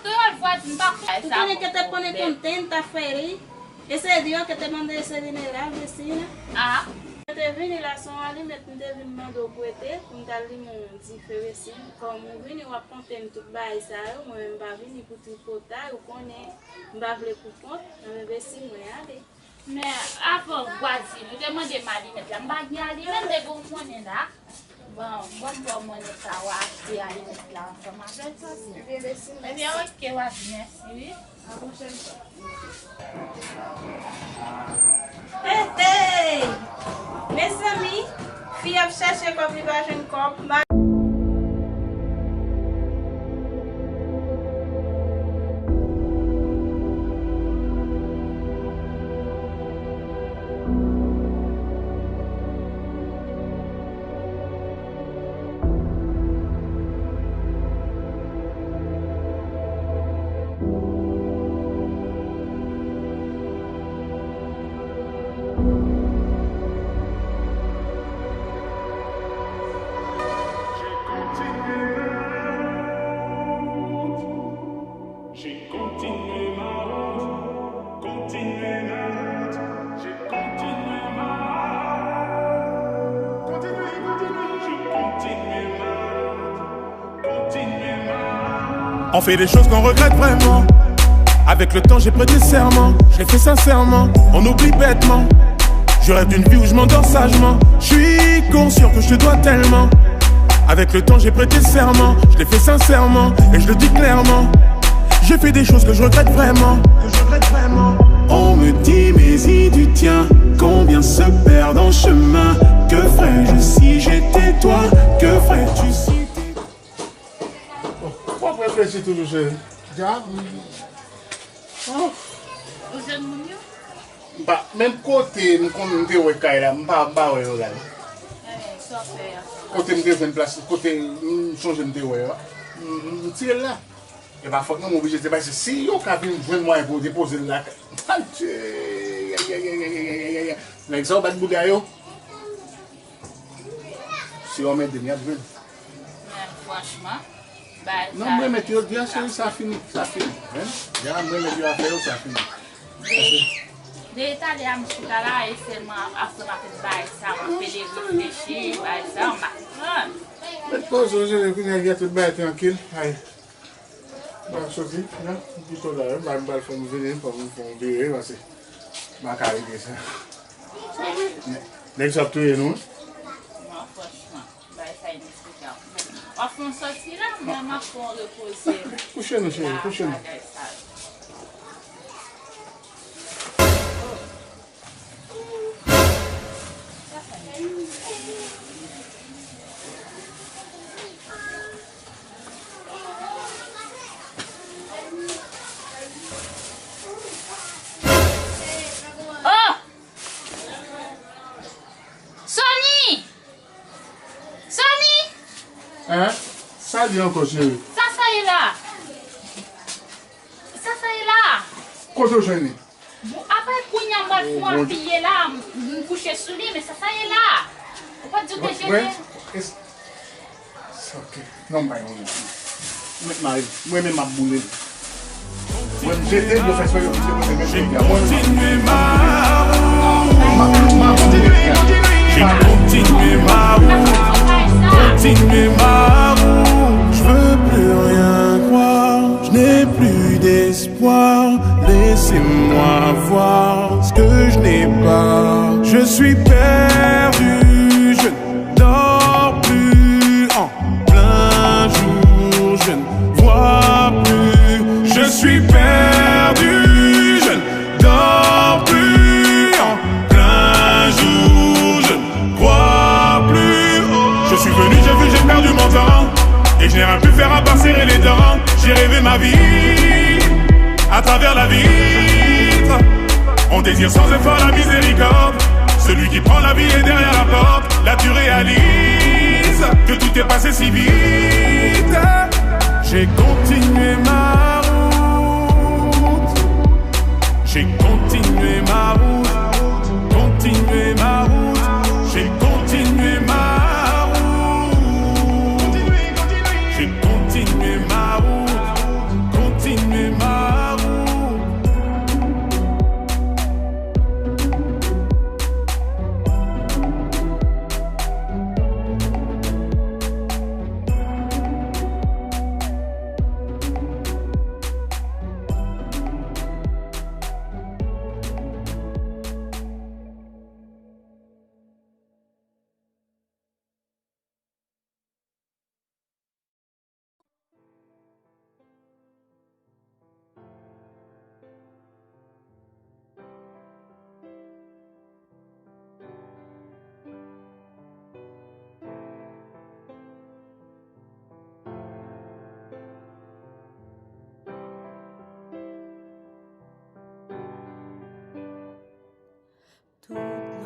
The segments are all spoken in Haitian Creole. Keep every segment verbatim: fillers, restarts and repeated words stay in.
Ou konnen ke te pone konten ta fè li. Ese di yo ke te mande ese di ne la vecina. Ah. Mwen te vini la son alimèt, mwen te vin mande w prete pou m ta limen yon dife vecina. Kòm ou vini w ap konte m tout bagay sa yo, mwen menm pa vini pou tripotay, ou konnen m pa vle pou kont, mwen vecina mwen ale. Men avan vwazin, ou te mande m alimèt la, m pa gen alimèt, men bon, ou konnen la. Bon, bon, bon, mwen sa w achte alimèt la ansanm avèk sa, se. Ebyen, ok, w ap di mèsi, wi. Hey, hey! Mezanmi, fi ap chache kòb li pa jwenn kòb. J'ai continué ma route, continué ma route, j'ai continué ma route, continué, continué, j'ai continué ma route, continué ma route. On fait des choses qu'on regrette vraiment. Avec le temps, j'ai prêté serment, je l'ai fait sincèrement, on oublie bêtement. Je rêve d'une vie où je m'endors sagement. Je suis conscient que je te dois tellement. Avec le temps, j'ai prêté serment, je l'ai fait sincèrement et je le dis clairement. J'ai fait des choses que je regrette vraiment. Que je regrette vraiment. On me dit, mais il du tien, combien se perdent en chemin? Que ferais-je si j'étais toi? Que ferais-tu si t'étais... W ap reflechi toujou, cheri. Dja. Oh. Ou jwenn moun yo? M pa, menm kote m konn, m te wè kay la, m pa, m pa wè yo la. Eh, sa w fè a? Kote m te jwenn plas, kote m sonje m te wè yo a, m, m, m tire l la. E pa fòt mwen, m oblije te bay, se si yo ka vin jwenn mwayen pou yo depoze l la. Adye! Nèg sa yo bat bouda yo. Si yo anmède m, y ap jwenn. Men franchman, bagay sa... Non, m remèt yo, di a, cheri, sa fini, sa fini. Hein? Di a, m remèt yo afè yo, sa fini. De, de talè a m chita la, e sèlman apre m ap fè bagay sa, m ap pede reflechi, bagay sa, m ap pran. Mèt poze w, cheri, kounye a, gen tout bagay trankil. Ay. M ap soti, non? M pito la, wi. M pral fè m vini, fò m fè m vire, paske m pa ka rete sa. Nèg sa ap touye nou, wi. Non, franchman, bagay sa inesplikab. W ap fè yon sòti la, mwen m ap fè yon repoze. Kouche nou, cheri, kouche nou. Bagay sa yo. Oh! Sony! Sony! Hein? Sa di ankò, cheri? Sa sa ye la? Sa sa ye la? Kote w jwenn li? Bon, apre kounye a, m pral fè yon apiye la, m, m kouche sou li, men sa sa ye la? Ou pa t di w te jene? Ok. Non, m pa yon moun. Mwen mari, mwen menm m ap boule. Mwen m jete, yo fè swen yo kite mwen menm. J'ai continué ma route. J'ai continué ma route. Continué ma route. Je veux plus rien croire. Je n'ai plus d'espoir. Laissez-moi voir ce que je n'ai pas. Je suis perdu, je ne dors plus en plein jour, je ne vois plus. Je suis perdu, je ne dors plus en plein jour, je ne crois plus. Je suis venu, j'ai vu, j'ai perdu mon temps. Et je n'ai rien pu faire à part serrer les dents. J'ai rêvé ma vie à travers la vitre. On désire sans effort la miséricorde. Celui qui prend la vie est derrière la porte. Là tu réalises que tout est passé si vite. J'ai continué ma route. J'ai continué ma route. Continué ma route. J'ai continué ma route. J'ai continué ma route. Continué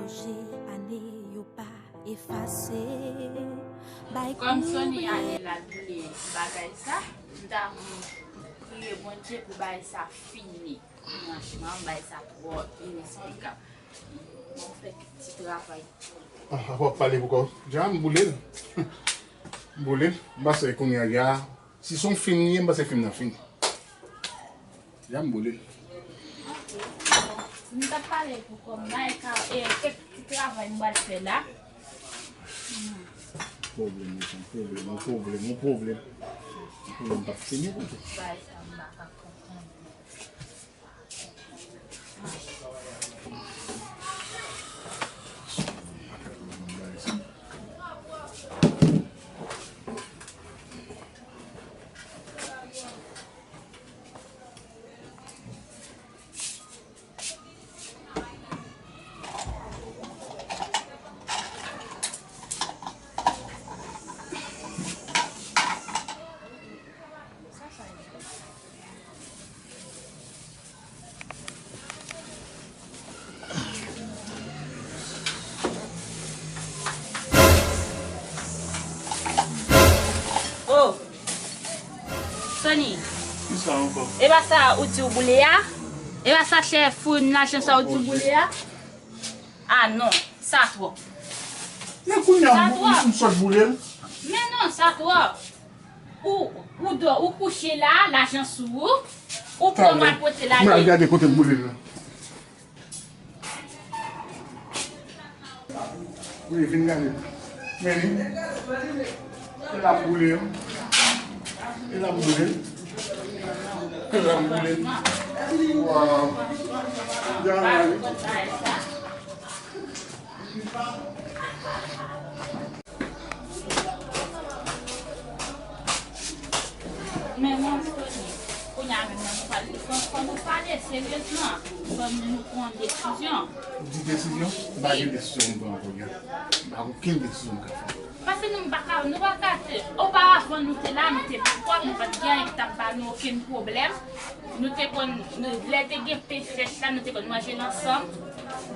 Sonje ane yo pa efase. Bay Kòm Sony ale la boule bagay sa, m ta priye Bondye pou bagay sa fini. Franchman, bagay sa twò iritan, li ka, bon, fè ti travay. Ah, apa w ap pale pou kò w? Dja m boule l. M boule l. M panse kounye a, ya, si se yon fim li ye, m panse fim nan fini. Ya m boule l. Ok. Bon, m t ap pale pou kò m, bay ka, e, kèk ti travay m pral fè la. Pwoblèm, mechan, pwoblèm, yon pwoblèm, yon pwoblèm. Yon pwoblèm p ap fini, kote. Bay sa m pa ka konprann. Oh! Sony. Kisa ankò? E pa sa ou di ou boule a? E pa sachè foun lajan sa ou di ou boule a? Ah non, sa twòp. Men kounye a, m sot boule l. Men non, sa twòp. Ou, ou dò, ou kouche la, lajan sou ou. Ou pran, m al pote l ale. M al gade kote m boule l la. Wi, vin gade. Men li. E l ap boule, wi. E l ap boule. E l ap boule. Waw. Gade. Men non, Sony, kounye a menm nan, nou pral, fò, fò nou pale seryezman. Fò nou, nou pran desizyon. Ou di desizyon? M pa gen desizyon pou m pran kounye a. M pa gen okenn desizyon m ka fè. Paske nou, m pa ka, nou pa ka te, oparavan nou te la, nou te twòp, nou pa t gen anyen ki t ap ba nou okenn pwoblèm. Nou te konn, nou, lè te gen pen frèch la, nou te konn manje l ansanm.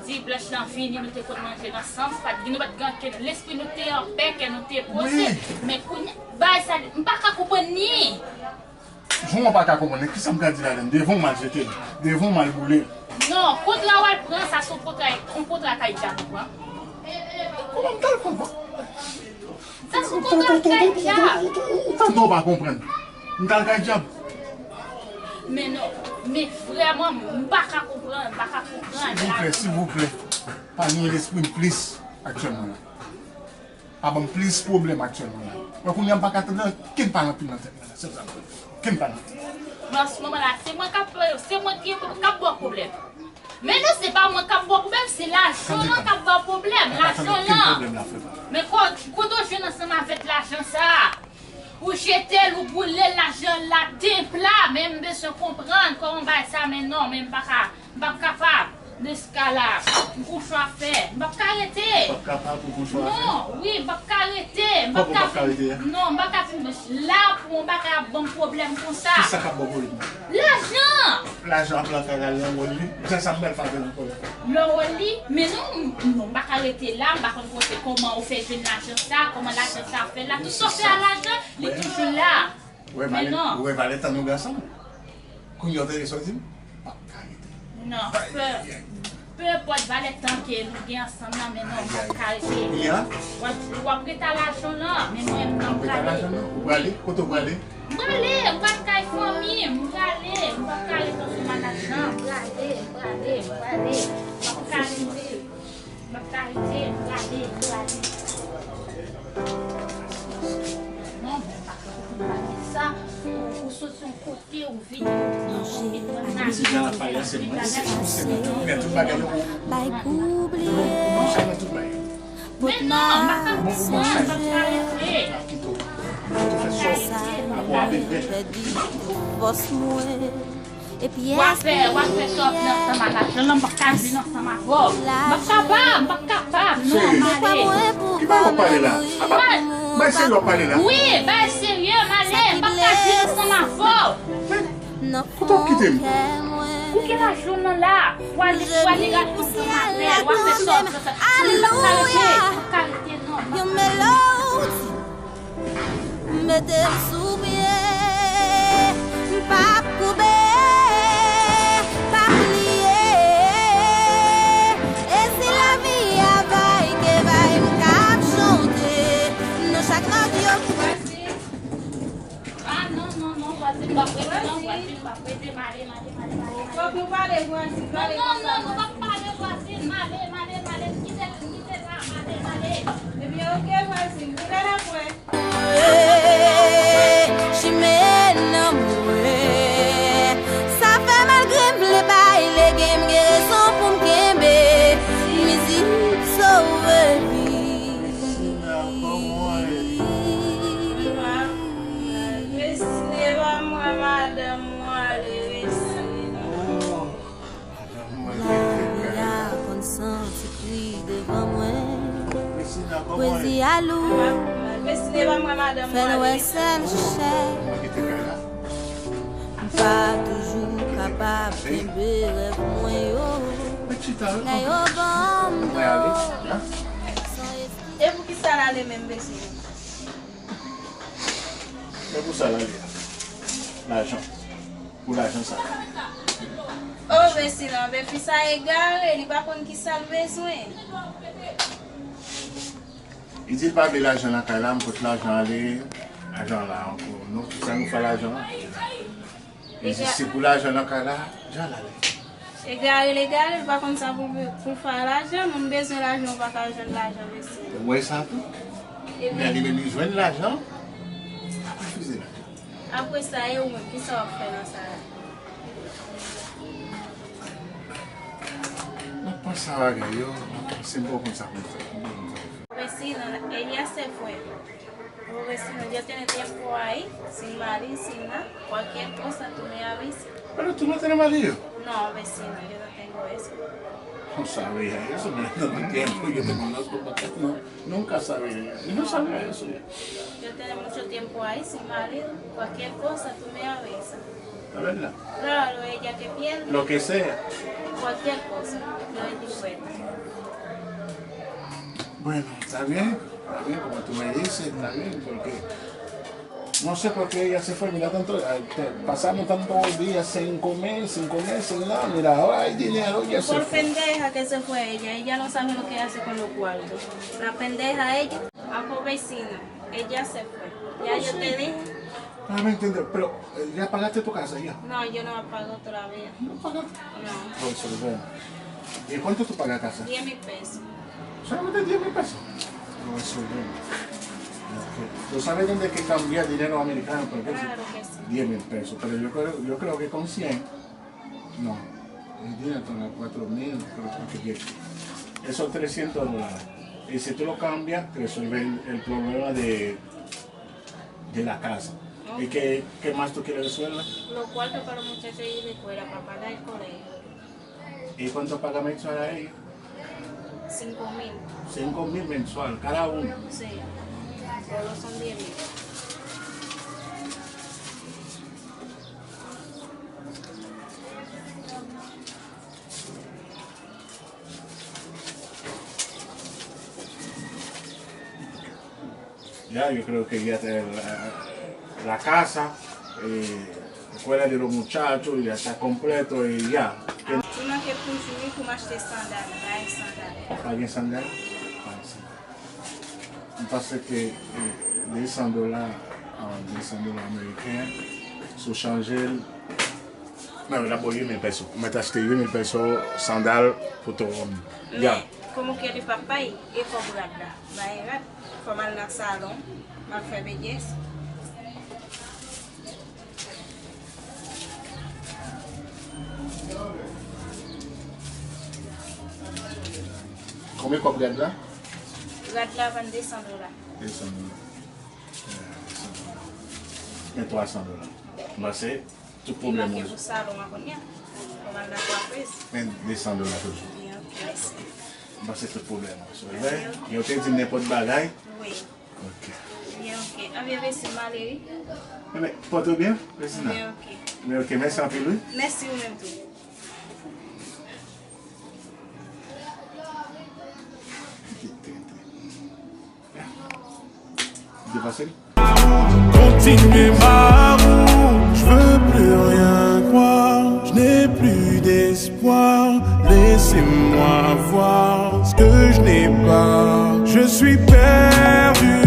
Di blanch lan vini, nou te konn manje l ansanm. Pa t gen, nou pa t gen ankenn, lespri nou te anpè, kè nou te poze. Wi. Men kounye, bagay sa, m pa ka konprann li. Jan w pa ka konprann li, kisa m ka di ladan l? Devan w m al jete l, devan w m al boule l. Non, kontra w al pran, sa se yon kontra, yon kontra kay dyab ou pran. Kòman m t al pran? Sa se yon kontra kay dyab. Ou tande w pa konprann. M t al kay dyab. Men non, men vrèman, m pa ka konprann, m pa ka konprann. Silvouplè, silvouplè. Pa nwi lespri m plis aktyèlman la. Pa ban m plis pwoblèm aktyèlman la. Mwen kounye a m pa ka tande okenn pale anpil nan tèt mwen la. Se sa m konnen. Okenn pale anpil. Bon, an se moman la, se mwen k ap, se mwen ki, k ap ba w pwoblèm. Men non, se pa mwen k ap ba w pwoblèm, se lajan lan k ap ba w pwoblèm. Lajan lan. Men ko-, kote w jwenn ansanm avèk lajan sa a? Ou jete l, ou boule l, lajan la de pla, men m bezwen konprann kòman bagay sa, men non, men m pa ka, m p ap kapab. Niska la, m gon chwa fè, m p ap ka rete. W ap kapab ou gon chwa fè? Non, wi, m p ap ka rete, m p ap ka vin, non, m p ap ka vin la pou yon bagay ap ban m pwoblèm konsa. Kisa k ap ba w pwoblèm? Lajan! Lajan ap lakay la, l nan wòl li. Jan sa m pral fè avè l ankò la. Nan wòl li? Men non, m, non, m pa ka rete la, m pa konn kote, kòman ou fè jwenn lajan sa, kòman lajan sa fè la, tout sa w fè a lajan, li toujou la. Ou wè valè, ou wè valè tan nou gen ansanm? Kounye a w tande sa w di m? M p ap ka rete. Non, pe, pe enpòt valè tan ke nou gen ansanm nan, men non, m p ap ka rete. W ap, w ap rete a lajan lan, men mwen menm, m prale. Ou prale? Kote w prale? M prale, m pral kay fanmi m, m prale, m p ap ka rete ansanm a lajan, m prale, m prale, m prale, m p ap ka rete. M ap ka rete, m prale, m prale. Non, men pa ka konprann sa. Ou, ou soti yon kote, ou vini, ou pran, ou vin nan. Mesye jan l ap pale a, se mwen, se ou, se mwen ki fè tout bagay yo pou ou. Bay koub li. Bon, bon, sa nan tout bagay. Men non, m pa ka konprann, m ap ka rete. M ap kite w. Ou fè sa w, apre w ap regrèt. Pèdi tout fòs mwen. W ap fè, w ap fè sa w ap fè ansanm ak lajan lan, m p ap ka vin ansanm avè w. M p ap kapab, m p ap kapab, non, m ale. Ki bagay w ap pale la? Apa, bay serye w ap pale la? Wi, bay serye, m ale, m p ap ka vin ansanm avè w. Men, kote w ap kite m? Ou gen lajan nan la. W ale, w ale rat kontan matè, w ap fè sa w ap fè sa. Alelouya. Ou p ap ka rete, w p ap ka rete non. Yon melodi. Mete m sou pye, m p ap koube, p ap pliye. E si lavi a bay ke bay, m k ap chante. Nan chak nòt yo. Ah, non, non, non, vwazin, m p ap rete, non, vwazin, m p ap rete, m ale, m ale, m ale, m ale, m ale. Fòk nou pale, vwazin, pale konsa. Non, non, non, nou p ap pale, vwazin, m ale, m ale, m ale, m kite, m kite la, m ale, m ale. Ebyen, oke, vwazin, kilè n ap wè? Chimè nan mwen. Sa fè malgre m vle bay legen, m gen rezon pou m kenbe. Mizik sove vi. Destine pa mwen, madanm mwen ale Destine. Lavi a konn santi pri devan mwen. Pwezi a lou, fè l wè sèl chè. M pa toujou kapab kenbe rèv mwen yo. Lè yo ban m do. E poukisa l ale menm, Pwezi? Men pou sa l ale a. Lajan. Pou lajan sa. Oh, men si non, men fi sa egare, li pa konn ki sa l bezwen. Li di l pa vle lajan lakay la, m pot lajan ale, lajan la ankò. Non, pou sa nou fè lajan an. Li di se pou lajan lakay la, jan l ale. Egare l egare, l pa konn sa pou, pou l fè a lajan, moun bezwen lajan, ou pa ka jwenn lajan, mesye. Ou wè sa tou? Men li menm li jwenn lajan, l ap refize lajan. Apre sa, e ou menm, kisa w ap fè nan sa la? M ap panse a bagay yo, m ap panse, m poko konn sa pou m fè. M poko konn sa pou m fè. Vecino, ella se fue. Vecino, yo tiene tiempo ahí, sin marido, sin nada. Cualquier cosa, tú me avisas. Pero tú no tienes marido. No, vecino, yo no tengo eso. No sabía eso, no, no tengo tiempo, yo te conozco porque no, nunca sabía, yo no sabía eso ya. Yo tiene mucho tiempo ahí sin marido, cualquier cosa tú me avisas. ¿Es verdad? Claro, ella que pierde. Lo que sea. Cualquier cosa, yo estoy fuerte. Bueno, está bien, está bien, como tú me dices, está bien, porque no sé por qué ella se fue, mira tanto, eh, te- pasamos tantos días sin comer, sin comer, sin nada, mira, ahora hay dinero, ella se fue. Por pendeja que se fue ella, ella no sabe lo que hace con los cuartos. La pendeja ella, a pobrecina, ella se fue. Ya yo te dije. Ah, me entiendo, pero eh, ya pagaste tu casa ya. No, yo no la pago todavía. No pagaste. No. Por eso, bueno. ¿Y cuánto tú pagas casa? Diez mil pesos. ¿Solamente diez mil pesos? No, eso es bueno. Ok. ¿Tú sabes dónde hay que cambiar dinero americano? Porque es diez mil pesos. Claro que sí. Pero yo creo, yo creo que con cien, no. El dinero está a cuatro mil, pero porque esos trescientos dólares. Y si tú lo cambias, te resuelve el, el problema de, de la casa. ¿Y qué, qué más tú quieres resuelve? Los cuartos para los muchachos ir a la escuela, para pagar el colegio. ¿Y cuánto paga mensual a ellos? Cinco mil. Cinco mil mensual, cada uno. Sí. Solo son diez mil. Ya, yo creo que ya te- la, la casa, eh, escuela de los muchachos, ya está completo y ya. Li manke pou jwi pou m achte sandal, bay sandal. Pa gen sandal? Pa gen sandal. M panse ke, eh, de san dola, ah, de san dola ameriken, si w chanje l, men w ap ba w uit mil peso. Ou mèt achte uit mil peso sandal pou toro m. Ya. Men, como que li pa pay, e kòb rad la. Bay rad, fò m al nan salon, m al fè begyès. Konbyen kòb rad la? Rad la vann de san dola. De san dola. Ya, de san dola. Men twa san dola. M panse tout pwoblèm ou. Li manke pou salon an kounye a. Fò m al nan kwafiz. Men de san dola toujou. Byen, ok, mèsi. M panse tout pwoblèm ou solve. Yo te di m nenpòt bagay. Wi. Ok. Byen, ok. Anbyen, mèsi, m ale, wi. Enben, pòte w byen, Christina. Byen, ok. Byen, ok. Mèsi anpil, wi. Mèsi ou menm tou. efase l. Continuez ma route, je veux plus rien croire, je n'ai plus d'espoir. Laissez-moi voir ce que je n'ai pas. Je suis perdu